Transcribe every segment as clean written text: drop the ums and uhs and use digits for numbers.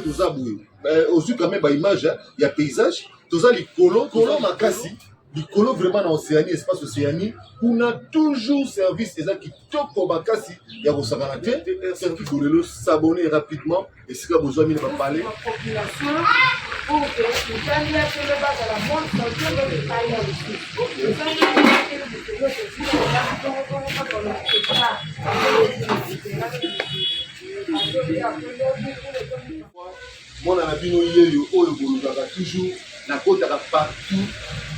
Toza boye, ozwi quand même baimage ya paysage. Toza likolo, likolo makasi, likolo vraiment na Océanie, espace Océanie. Kuna toujours service eza kitoko makasi ya kosakana te. Service Bolelo, s'abonner rapidement esika bozwami na bapale. Population pour que motali ya tolo bazala bonne santé oyo epai ya lisusu ezali Mwana na bino yeyo oyo bolukaka toujours. Nakotaka partout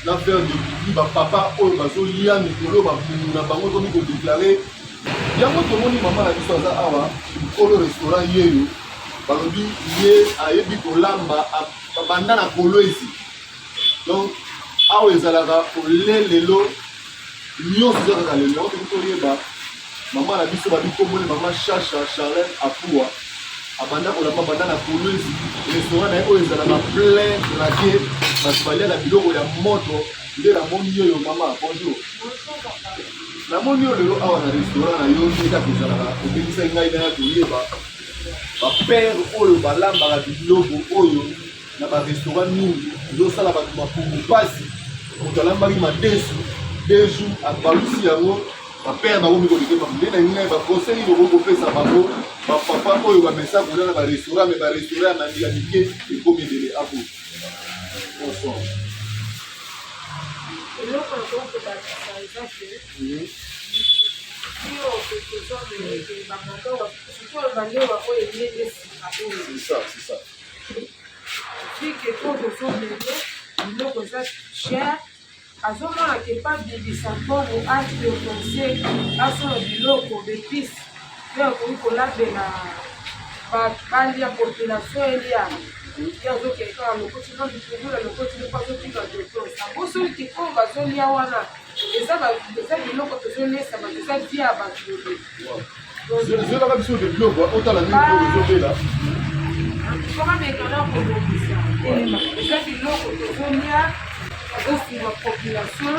na faire découvrir bapapa oyo bazolia mikolo, bamungu na bango ekomi kodéclarer yango. Tomoni mama na biso aza awa, nkolo restaurant yeyo. Balobi ye ayebi kolamba banda na Kolwezi. Donc awa ezalaka ole lelo, nyonso eza kaka lelo. Yango tokoki toyeba mama na biso babi komoni mama Shasha Charlene Apua, abanda kolamba banda na Kolwezi. Restaurant na ye oyo ezalaka plein craquer, bato baliaka biloko ya moto. Nde namoni yoyo. Mama, bonjour. Namoni yo lelo awa na restaurant na yo. Nde kaka ezalaka, obengisaki ngai naya toyeba bapère oyo balambaka biloko oyo na barestaurant mingi ezosala bato mapungu mpasi. Moto alambaki madesu 2 jours, abalusi yango, bapère bakomi kolekema. Nde na ngai baconseil nini okoki kopesa bango, bapapa oyo bamesa kolia na barestaurant, mais barestaurant ya mike ekomi ebele ako? Bonsoir. Eloko nakoki kobakisa eza ke oyo tozomeke bamama, surtout balewa oyo eyende sika oyo. C'est ça, c'est ça. Vu que to tozomene biloko eza cher, azomona ke pa bibisa mbongo adépenser, asala biloko baépices mpe akoki kolambela bato balia, population elia. Ye azokende kaka lokoti na litungulu, lokoti moko, azokima dépense. Abosoli ke oyo bazolia wana eza biloko tozolesa bato, eza vie ya bato. Ezolaka biso de biloko, otala ndenge biloko ezobela. Tokamekana kobongisa, eza biloko tozolia, tozosunga population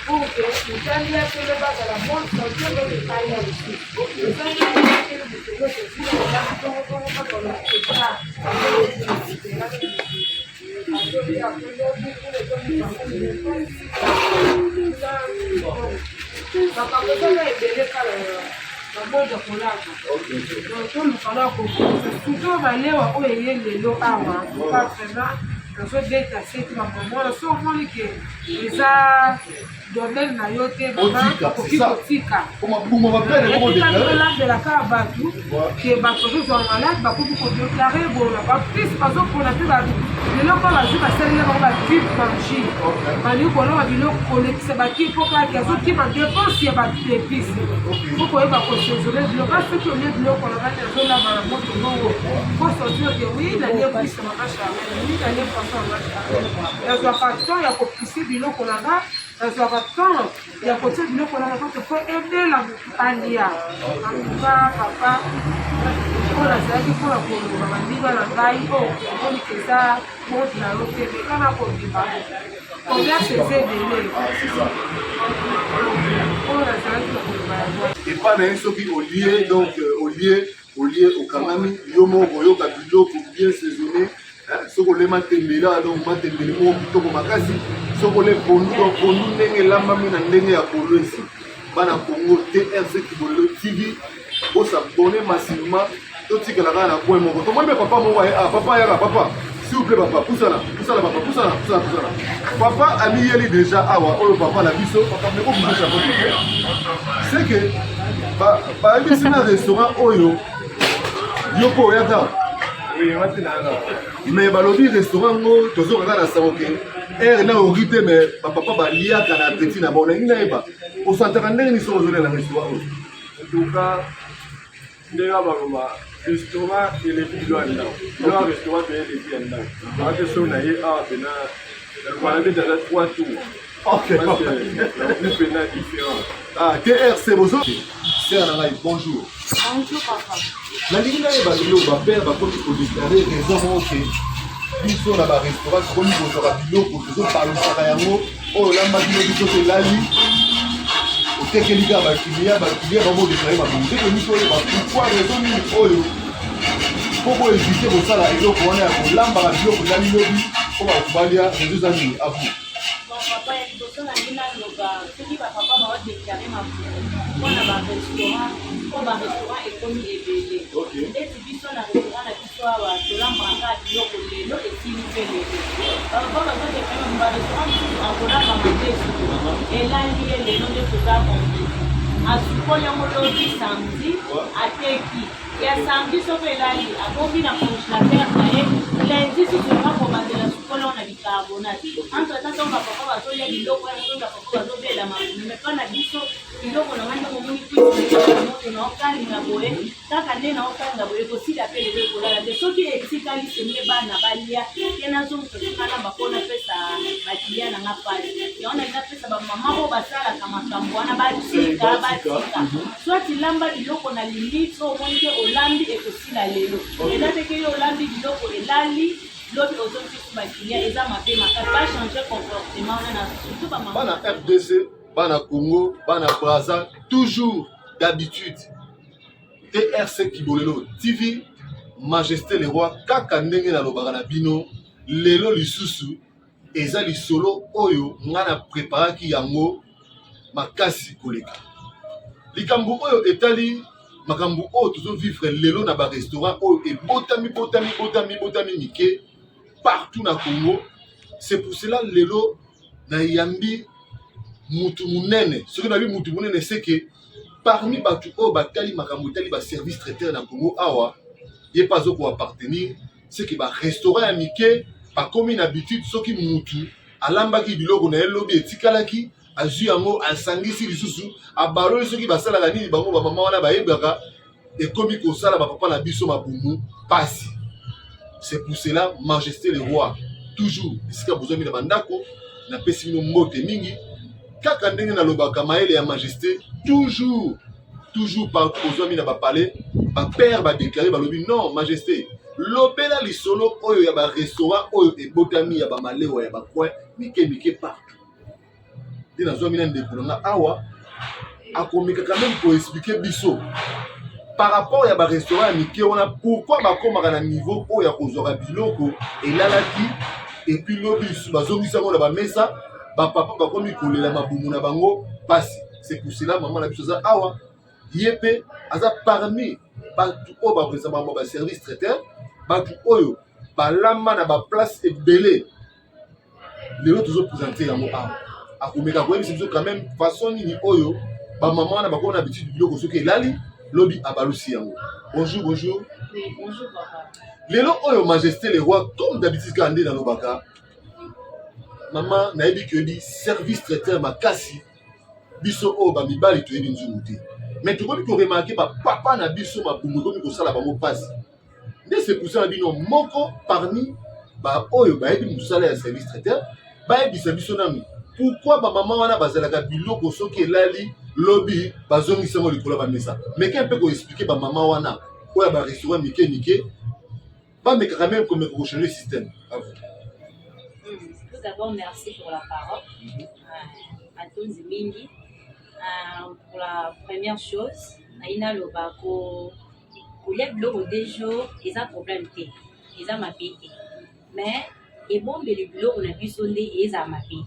pour que motali ya tolo bazala bonne santé oyo epai ya lisusu ezali. Makambo ezaka ebele kala bamode ya kolamba. Donc toluka na kobongisa, surtout balewa oyo eye lelo awa. Pas vraiment nazobeta seti bamama wana. So omoni ke eza domaine na yo te, mama, okoki kotika. Olambela kaka bato ke bato bazozwa malade, bakoki kodéclarer bona baplus bazopona mpe bato biloko bazwi, basaleli bango bacube Maggi, balingi kolamba biloko kolekisa baki mpo kaka azokima dépense ya baépices. Fo koyeba kosaisonner biloko. Soki olie biloko na bani azolamba na moto bongo, faut sentir ke oui, nalie cuisse mama Charlene, oui, nalie poisson mama Charlene. Nazwaka temps ya kopise biloko na nga, nazwaka temps ya kotia biloko na nga parce fo ebela motu alia. Antuka papa, oyo nazalaki mpona koloba, baninga na ngai oyo omoni eza mode na yo te, mekana kondima, commerce eza ebele. Oyo nazalaki na koloba yango. Epa na ye, soki olie, donc olie okangami yo moko, oyoka biloko bien saisonné. Soki olie matembele, donc matembele moko kitoko makasi. Soki olie pondu, donc pondu ndenge elambami na ndenge ya Kolwezi. Bana Congo, TRC Kibolelo TV, bos'abonner massivement. Totikala kaka na coin moko. Tomoni mpe papa moko aye. Ah, papa yaka, papa, s'il vous plaît. Papa, pusana, pusana, papa, pusana, pusana, pusana. Papa amiyeli déjà awa. Oyo papa na biso. Papa, meko bouger chapeau te. C'est que bayebisi na restaurant oyo yo mpo oyaka, mais balobi restaurant ngo tozokaka na sango ke aire na ori te, mais bapapa baliaka na appétit na bango. Nalingi nayeba osantaka ndenge nini soki ozolia na restaurant oyo. En tout cas, ndenge baloba, restaurant eleki bilo ya ndako, bilo ya restaurant mpe eleki ya ndako. Ake so na ye awa pena nalobana beti aza trois tours. Parce que na goût pena différent. Ah, TRC bozo sœur na ngai, bonjour. Bonjour papa. Nalingi nayeba lelo bapère bakomi kodéclarer raison moko ke biso na barestaurant tokomi kozwaka biloko, tozobalusaka yango. Oyo olambaki no biso te, elali, otekeli kaka baclient. Baclient bakodéclarer makambo te. Tolingi toyeba pourquoi, raison nini oyo. Mpo boevite kosala eloko wana ya kolambaka biloko elali lobi mpo bato balia, rezo eza nini avu. Papa, ya liboso na ngai naloba, soki bapapa baodeklare mabuku mpona barestaurant, mpo barestaurant ekomi ebele. Neti biso na restaurant na biso awa, tolambaka biloko lelo esili mpe lelo. Bapapa bazodeklare mabuku, barestaurant mosusu akolamba madesu elali ye lelo nde toza vendredi, asukoli yango lobi samedi, ateki ya samedi. Soki elali, abombi na congélateur na ye, lundi susu yanga kobandela sukoli yango na bicarbonate. Entre temps, ntango bapapa bazolia biloko wana, soki bapapa bazobela mabumu, me mpa na biso biloko na ngai, ndenge omoni moto naokalinga boye, kaka nde naokalinga boye, ekosila mpe lelo, ekolala te. Soki etikali, semie bana balia te, nazongisa soki nalamba mpo napesa baclient na nga pasi. Yango nalingi napesa bamama oyo basalaka makambo wana, batika, batika. Soit lamba biloko na limite oyo omoni te olambi ekosila lelo. Eza te ke yo olambi biloko elali lobi, ozongisi baclient, eza mabe makasi. Bachange comportement wana, na surtout bamama. Bana RDC, bana Congo, bana Braza, toujours d'habitude, TRC Kibolelo TV, Majesté le Roi, kaka ndenge nalobaka na bino, lelo lisusu eza lisolo oyo nga na preparaki yango makasi koleka. Likambo oyo etali makambo oyo tozovivre lelo na barestaurant oyo ebotami botami botami botami mike partout na Congo. C'est pour cela lelo nayambi mutu munene. Soki nabi mutu munene, seke parmi bato oyo batali makambo etali baservice traiteur na Congo awa, ye mpe azokoappartenir. Seke barestaurant ya mike bakomi na habitude, soki mutu alambaki biloko na ye lobi, etikalaki, azwi yango, asangisi lisusu, abaloli, soki basalaka nini, bango bamama wana bayebaka, ekomi kosala bapapa na biso mabumu pasi. C'est pour cela, Majesté le Roi, toujours esika bozwami na bandako, napesi bino mbote mingi. Kaka ndenge nalobaka, mayele ya Majesté toujours, toujours, partout bozwami na bapalais, bapère badeklare, balobi: "Non, Majesté, lobela lisolo oyo ya barestaurant oyo ebotami ya bamalewa ya bacoin mike mike partout." Nde nazwami na ndeko na nga awa, akomeka quand même koexpliquer biso par rapport ya barestaurant ya mike wana, pourquoi bakomaka na niveau oyo ya kozwaka biloko elalaki et puis lobi lisusu bazongisi yango na bamesa, bapapa bakomi kolela mabumu na bango pasi. C'est pour cela mama na biso aza awa, ye mpe aza parmi bato oyo bakozwa bango baservice traiteur, bato oyo balamba na baplace ebele. Lelo tozopresente yango awa, akomeka koyebisa biso quand même façon nini oyo bamama wana bakoma na habitude, biloko soki elali lobi, abalusi yango. Bonjour, bonjour. Oui, bonjour papa. Lelo oyo, Majesté le Roi, comme d'habitude, kaka nde nalobaka, mama, nayebi ke oyebi service traiteur makasi. Biso oyo bamibali toyebi nzungu te, mais tokomi koremarquer bapapa na biso mabumu ekomi kosala bango mpasi. Nde c'est pour ça na bino moko parmi baoyo bayebi mosala ya service traiteur, bayebisa biso nanu pourquoi bamama wana bazalaka biloko soki elali lobi, bazongisi yango likolo ya bamesa. Meke mpe koexpliquer bamama wana oyo ya barestaurant mike mike, bamekaka même komeka kochanger système. À vous. Tout d'abord, merci pour la parole. Matondi mingi. Pour la première chose, nayi naloba ko kolia biloko 2 jours eza problème te, eza mabe te, mais ebombeli biloko na biso nde ezala mabe.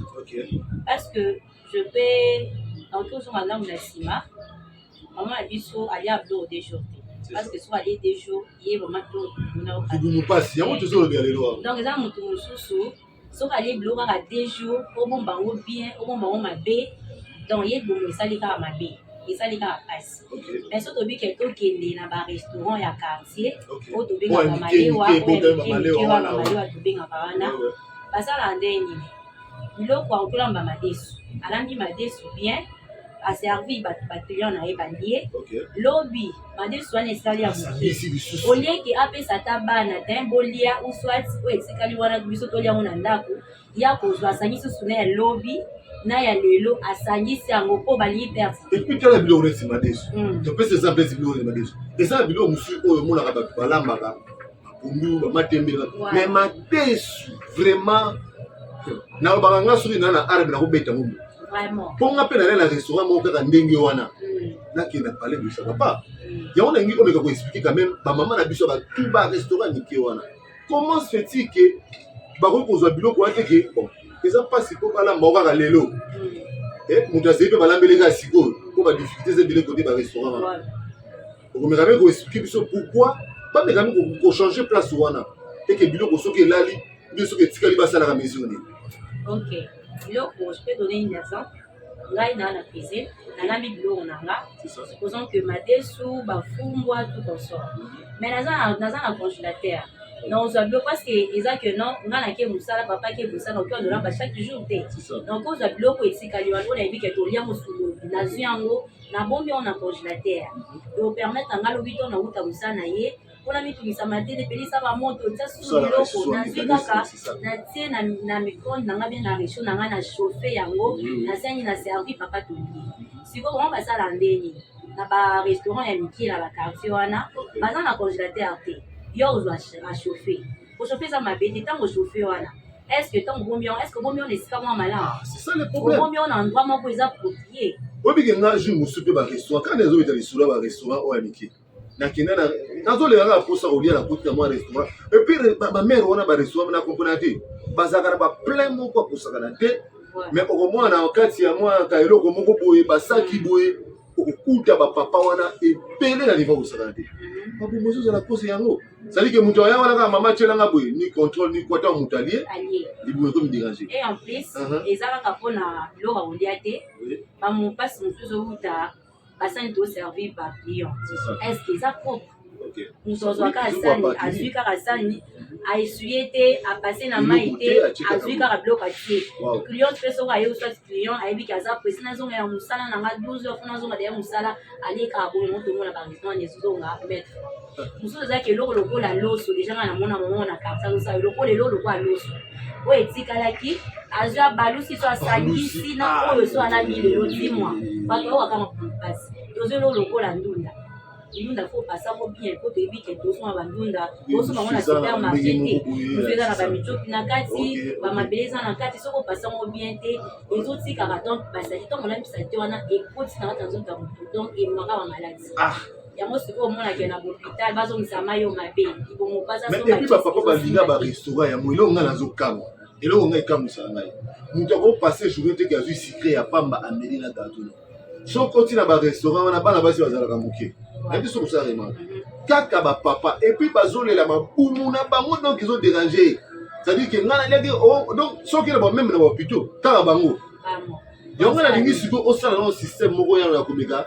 Parce que je peux donc ozonga ndambo na nsima, mama na biso alia biloko 2 jours te, parce que soki alie 2 jours, ye vraiment biloko libumu mpasi. Yango tozolobela lelo awa. Donc eza motu mosusu, soki alie biloko kaka 2 jours, obomba yango bien, obomba yango mabe, donc ye libumu esali kaka mabe, esali kaka mpasi. Mais soki tobike tokende na barestaurant ya quartier oyo tobengaka malewa, oyo mike mike wana, malewa tobengaka wana, basalaka ndenge nini? Biloko akotolamba madesu, alambi madesu bien, aservi bato, baclient na ye balie. Lobi madesu wana esali ya moke, olieke apesa ata bana te, bolia, ou soit oyo etikali wana biso tolia yango na ndako. Ya kozwa, asangisi susu na ya lobi na ya lelo, asangisi yango mpo balingi perte. Et puis tala biloko neti madesu. Topesa exemple neti biloko neti madesu, eza na biloko mosusu oyo omonaka bato balambaka, bapondu, bamatembele, mais madesu vraiment, nalobaka nga soki naa na arme, nakobeta ngo. Mpo nga mpe nalia na restaurant moko kaka ndenge wana, nakenda palais bosa papa. Yango nalingi omeka koexpliquer quand même bamama na biso batu barestaurant mike wana, comment se fait-il ke bakoki kozwa biloko wana te? Ke bon, eza mpasi mpo balamba o kaka lelo, moto azali mpe balambeli kaka sikoyo, mpo badifficulté eza ebele kote barestaurant wana. Okomeka mpe koexpliquer biso pourquoi bameka mpe kochanger place wana eke biloko soki elali mpe soki etikali, basalaka mesure nini? Ok, biloko, je peux donner un exemple. Ngai naa na cuisine, nalambi biloko na nga, supposons que madesu, bafumbwa, tout consort, mais naza na congélateur. Nazwa biloko parce que eza que non, nga nake mosala, papa ke mosala, oki olamba chaque jour te. Donc ozwa biloko etikali wana oyo nayebi ke tolia mosolo, nazwi yango, nabombi yango na congélateur, ekopermettre nga lobi to nauta mosala na ye mpona mitungisa matete, epelisa bamoto, tia susu biloko. Nazwi kaka, natie na micro-ondes na nga bien na réchaud na nga, na chauffe yango, nasiangi na servi papa, tolie. Sikoyo bango basala ndeni na barestaurant ya mike na baquartier wana, baza na congélateur te. Yo ozwa achauffe, kochauffe eza mabe te. Ntango chauffe wana, est ce que ntango obombi yango, est ce que obombi yango na esika mwa malamu? Obombi yango na endroit moko eza approprié? Obike nga jour mosusu mpe barestaurant kaka ezobeta lisolo ya barestaurant oyo ya mike, nakenda, nazolela kaka mposa kolia, nakoti na mwa restaurant et puis bamare wana barestaurant na comprena te, bazalaka na baplein moko akosakana te. Mais okomona na kati ya mwa ka eloko moko boye, basaki boye, okokuta bapapa wana ebele na niveau akosakana te. Mabumu ezozala kose yango, c'est-à-dire que moto aya wana kaka mama atielanga boye, ni contrôle ni quoi, ntango moto alie, libumu ekomi déranger. Et en plus, eza kaka mpona biloko ya kolia te. Bamopasi mosusu ezowuta basani toservir baclient, est ce que eza propre? Moto azwa kaka sani, azwi kaka sani, aessuyer te, apasse na mai te, azwi kaka biloko, atie. Client mpe soki aye, soit client ayebi ke aza pressé, nazonga ya mosala na nga 12 heures, fo nazonga deya mosala, alekaka boye. Mo tomona barestaurant ezozonga maître mosusu ezalaki eloko lokola loso. Déjà nga namona mama na quartier azosala eloko lelo lokola loso oyo etikalaki, azwi, abalusi, so asangisi na oyo so alami lelo dimwa. Bato oyo kaka mpasi, tozwi eloko lokola ndunda. Ndunda fo pasako bien, po toyebi ke tozonga bandunda, tozonga bango na supermarché te. Mosu eza na bamitiopi na kati, bamabele eza na kati. Soki opasango bien te, ezotikaka. Donc basali ntango olambisa te wana, ekoti na kati ya nzoto ya motu, donc ememaka bamaladi. Yango sikoyo omonake na hôpital bazongisa mai oyo mabe, libongo. Mais et puis bapapa balinga barestaurant yango. Eloko ngai nazokamwa, eloko ngai ekamwisaka ngai, moto akopasser journée teke azwi sucré ya pamba, ameli na gâteau. Soki okoti na barestaurant wana, bana basi bazalaka moke. Nayebi soki osala remarque, kaka bapapa et puis bazolela mabumu na bango, donc ezodéranger. C'est-à-dire ke ngai naliaki. Donc soki na bameme na bahôpitaux, kaka bango. Yango nalingi sikoyo osala nano système moko yano ya komeka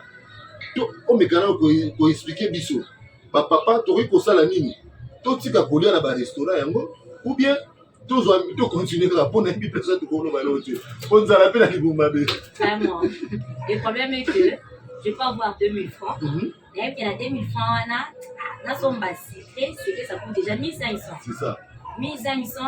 to omeka nano koexpliquer biso bapapa, tokoki kosala nini? Totika kolia na barestaurant yango ou bien tozwa, tocontinue kaka? Mpo nayebi mpenza tokoloba eloko te, mpo nzala mpe na libumu mabe. Vraiment, le problème est que je peux avoir 2000 francs. Nayebi ke na 2000 francs wana, nasomba sucré, sucré ça coûte déjà 1500. C'est ça. 1500,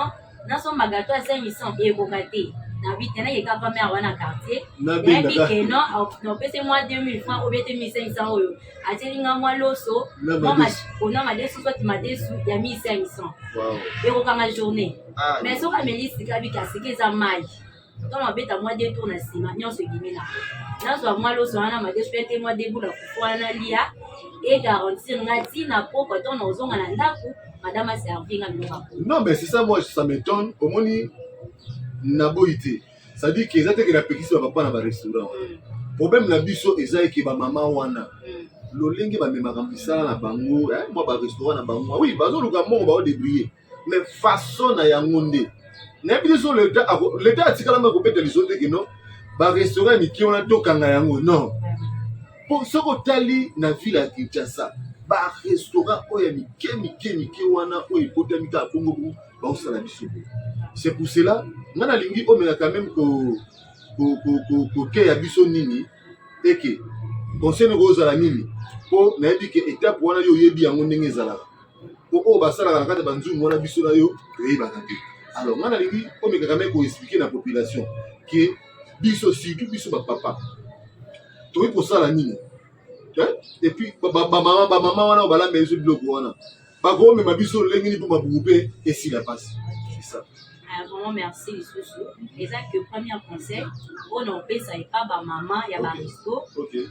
nasomba gâteau ya 500, ekoka te. Nabi te, nayeka pa mare wana quartier, nayebi ke non, napesi mwa 2000 francs obie te 1500 oyo atieli nga mwa loso ona madesu, soit madesu ya 1500, ekokanga journée. Mais soki ameli sika, abika sika eza mai, ntango abeta mwa deux tour na nsima, nyonso ebimi. Na nazwa mwa loso wana, madesu pe te, mwa debula fufu wana lia, egarantir nga ntina pokwa ntango na ozonga na ndako, madame aservi nga biloko. Non mais c'est ça, moi ça m'étonne. Omoni, naboyi te, c'est-à-dire ke eza teke napekisi bapapa na barestaurant. Problème na biso eza eke bamama wana, lolenge bamemaka misala na bango, mwa barestaurant na bango, oui, bazoluka mbongo, baodébrouiller, mais façon na yango nde nayebi te. So leta atikalama kobeta liso te keno barestaurant ya mike wana tokanga yango, non. Mpo soki otali na ville ya Kinshasa, barestaurant oyo ya mike mike mike wana oyo ebotami kaka bongo bongo, baosala biso boye. C'est pour cela nga nalingi omeka quand même kokeya biso nini, eke conseil noko ozala nini, mpo nayebi ke étape wana yo oyebi yango ndenge ezalaka, mpo oyo basalaka na kati ya banzungu wana, biso na yo toyebaka te. Alors nga nalingi omeka quand même koexpliquer na population ke biso, surtout biso bapapa, tokoki kosala nini? Et puis bamama wana oyo balamba biso biloko wana, bakomema biso lolenge nini mpo mabumu mpe esila mpasi? C'est ça. Vraiment merci. Lisusu eza que premier conseil oyo na opesa epa bamama ya baresto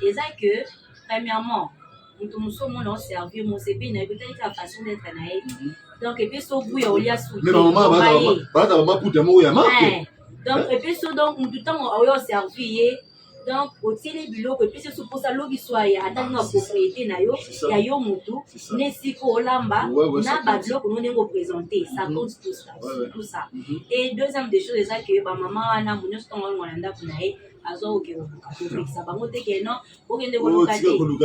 eza que premièrement, Moto mosusu omona oservir mosepeli na ye, otali kaka façon d'être na ye. Donc epesi yo goût ya olia su Mais bamama balata bamaputa moko ya marque. Donc epesi yo, donc motu ntango oyo oservir ye, donc otieli biloko, epesi yo su mposa lobi so aya, ata ndenge propriété na yo ya yo motu na esika olamba na babiloko no ndenge oprésente, ça compte tout ça, tout ça. Et deuxième des choses eza ke bamama wana, mo nyonso ntango alongwa na ndako na ye, azwa koke koluka, kopekisa bango te ke non, okende koluka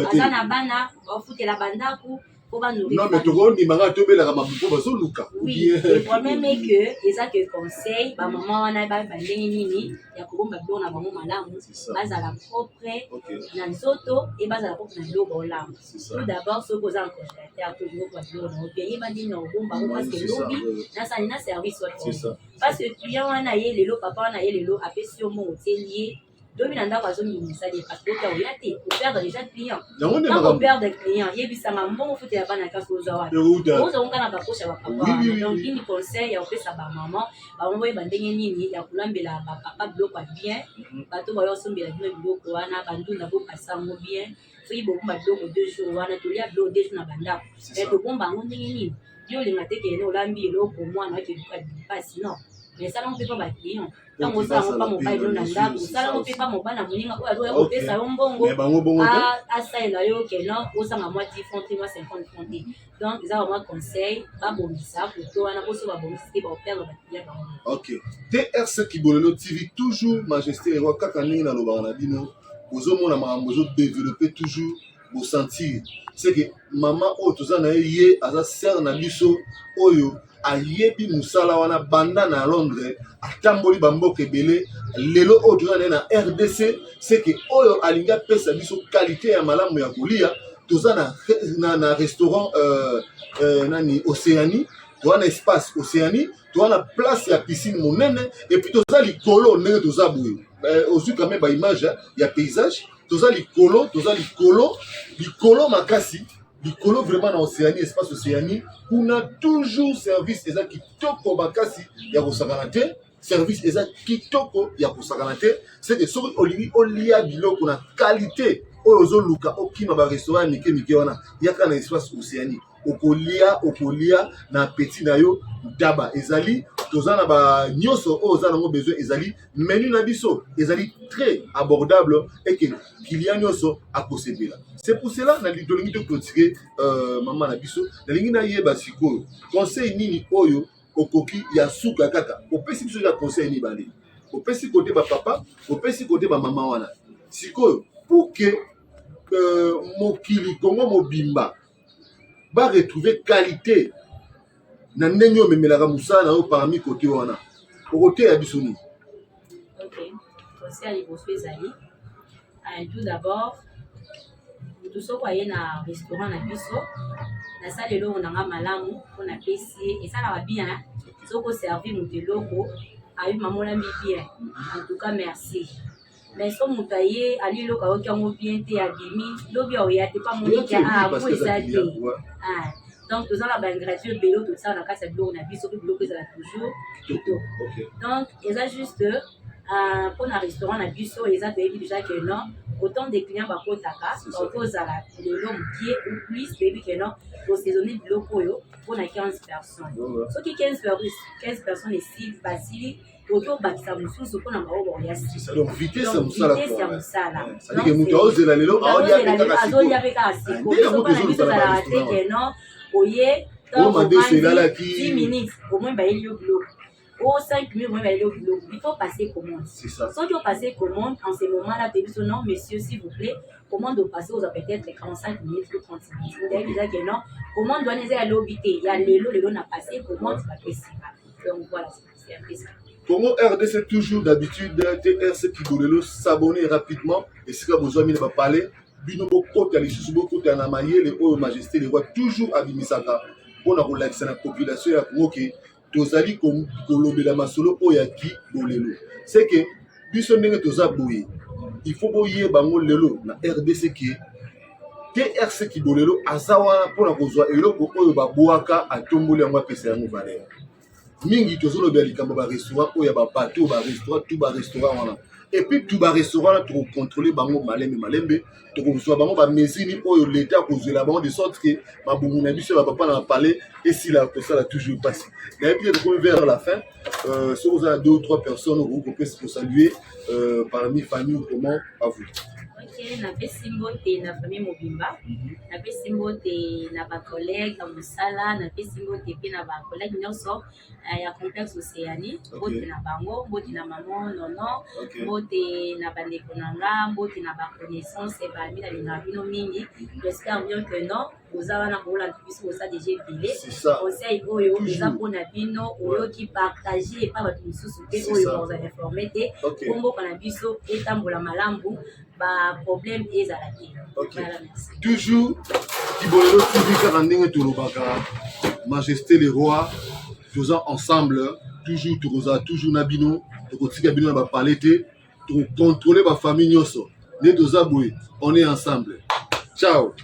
te, aza na bana, bafutela bandako po banourrir. Non, mais tokondimaka, tobelaka mabupo, bazoluka. Oui, le problème est que eza ke conseil bamama wana bayeba ndenge nini ya kobomba biloko na bango malamu, bazala propre na nzoto e bazala propre na biloko baolamba. Tout d'abord, soki oza na congélateur to biloko ya biloko na yo bien, yeba ndenge na kobomba yango, parce que lobi nasali na service wapi, parce que client wana ye lelo, papa wana ye lelo apesi yo mbongo, otieli ye, lobi na ndako azongimisa ye, parce que oka oya te, operdre déjà client. Ntango operdre client, yebisanga mbongo futela bana kasi ozwa wapi? Ozwa na bapoche ya bapapa wana. Donc ini conseil ya kopesa bamama bango, boyeba ndenge nini ya kolambela bapapa biloko ya bien. Bato bayo osombela bino biloko wana, bandunda, bopasa yango bien. Soki bobomba biloko 2 jours wana, tolia biloko 2 jours na bandako, mais tobomba yango ndenge nini? Yo olinga te kende olambi eloko, mwana akeluka mpasi, non, mais esalango mpe mpa baclient. Ntango osalango mpa mobali no na ndako, osalango mpe mpa mobali na moninga oyo azoya kopesa yo mbongo, asalela yo ke non, osanga mwa 10 franc te, mwa 50 franc te. Donc eza vraiment conseil, babongisa koto wana, po so babongisi te, baoperdre baclient bango. Ok, TRC Kibolelo TV, toujours Majesté Roi. Kaka ndenge nalobaka na bino, bozomona makambo ezodéveloppe toujours, bosentir c'est que mama oyo toza na ye, ye aza sœur na biso oyo ayebi mosala wana banda na Londres, atamboli bamboka ebele. Lelo oyo toza na ye na RDC, c'est que oyo alingi apesa biso qualité ya malamu ya kolia. Toza na restaurant nani, Océanie. Toza na espace Océanie, toza na place ya piscine monene, et puis toza likolo. Ndenge toza boye, ozwi quand même baimage ya paysage. Toza likolo, toza likolo, likolo makasi, likolo vraiment na Océanie, espace Océanie. Kuna toujours service eza kitoko makasi ya kosakana te, service eza kitoko ya kosakana te. C'est que soki olingi olia biloko na qualité oyo ozoluka, okima barestaurant ya mike mike wana, yaka na espace Océanie, okolia, okolia na appétit na yo. Ntaba ezali, toza na ba nyonso oyo oza nango besoin. Ezali menu na biso ezali très abordable et que client nyonso akosepela. C'est pour cela tolingi toclôturer. Mama na biso, nalingi nayeba sikoyo conseil nini oyo okoki ya suka kaka opesi biso ya conseil mibale. Opesi kote bapapa, opesi kote bamama wana. Sikoyo, pour que mokili Kongo mobimba baretrouve qualité na ndenge omemelaka mosala na yo, parmi kote wana okoteya biso nini? Ok, conseil ya liboso ezali, tout d'abord, motu soki aye na restaurant na biso, nasala eloko na nga malamu mpo napesi ye, esalaka bien. Soki oservi moto eloko, ayebi mama olambi bien, en tout cas merci. Mais so moto aye, ali eloko, ayoki yango bien te, abimi, lobi aoya te, mpo amoni ke po eza te. Donc toza na baingrédient ebele oyo tosala na kati ya biloko na biso mpe biloko ezala toujours kitoko. Donc eza juste mpona restaurant na biso, eza toyebi déjà que non, autant de clients bakotaka, bakozala lelo mokie ou plus, toyebi ke non, tosaisonne biloko oyo mpona 15 personnes. Soki 15 personnes esili, basili, tokoki obakisa mosusu mpona bango bakoya. Vitesse ya mosala, moto aozela lelo azolia mpe kaka sikoyo. Mpona biso ezalaka te ke non, oye 10 minutes, omoi bayeli yo biloko, o 5 minutes, omoi bayeli yo biloko. Il faut passer commande. Soki opasser commande en ce moment là, toyebi so non, monsieur, s'il vous plaît, commande opasser, ozwa peut-être 45 minutes ou 30 minutes. Oyebi eza ke non, commande wana eza ya lobi te, ya lelo. Lelo na passer commande, bapesika. Donc voilà, c'est un peu ça. Congo RDC, toujours d'habitude, TRC Kibolelo, s'abonner rapidement. Esika bozwami na bapale bino, bokota lisusu, bokota na mayele oyo Majesté le Roi toujours abimisaka mpona kolakisa na population ya Congo ke tozali kolobela masolo oyo ya Kibolelo. C'est que biso ndenge toza boye, il faut boyeba yango lelo na RDC ke TRC Kibolelo aza wana mpona kozwa eloko oyo babwaka, atomboli yango, apesa yango valeur. Mingi tozolobela likambo ya barestaurant oyo ya babato, barestaurant tout, barestaurant wana. Et puis tout barestaurant wana, tokocontrôle bango malembe malembe, tokozwa bango bamesure oyo leta akozwela bango, de sorte que mabungu na biso ya bapapa na bapale esila kosala toujours mpasi. Nayebi te, tokomi vers la fin. Soki oza na deux ou trois personnes okoki kopesa, kosaluer parmi famille ou comment, à vous. Ok, napesi mbote na famille mobimba, napesi mbote na bacollègue ya mosala, napesi mbote mpe na bacollègue nyonso ya Complexe Océanie. Mbote na bango, mbote na mamo Nono, mbote na bandeko na nga, mbote na baconnaissance bami. Nalingaka bino mingi. J'espère bien que non, boza wana kolanda biso, boza déjà ebele. Conseil oyo eza mpona bino, oyoki, partage epa bato mosusu mpe oyo bazala informé te, po mboka na biso etambola malamu, baproblème ezala te. Voilà, merci. Toujours Kibolelo TV, kaka ndenge tolobaka, majesté le roi, toza ensemble toujours, tokozala toujours na bino, tokotika bino na bapale te, tokocontrôle bafamille nyonso nde toza boye. On est ensemble, ciao.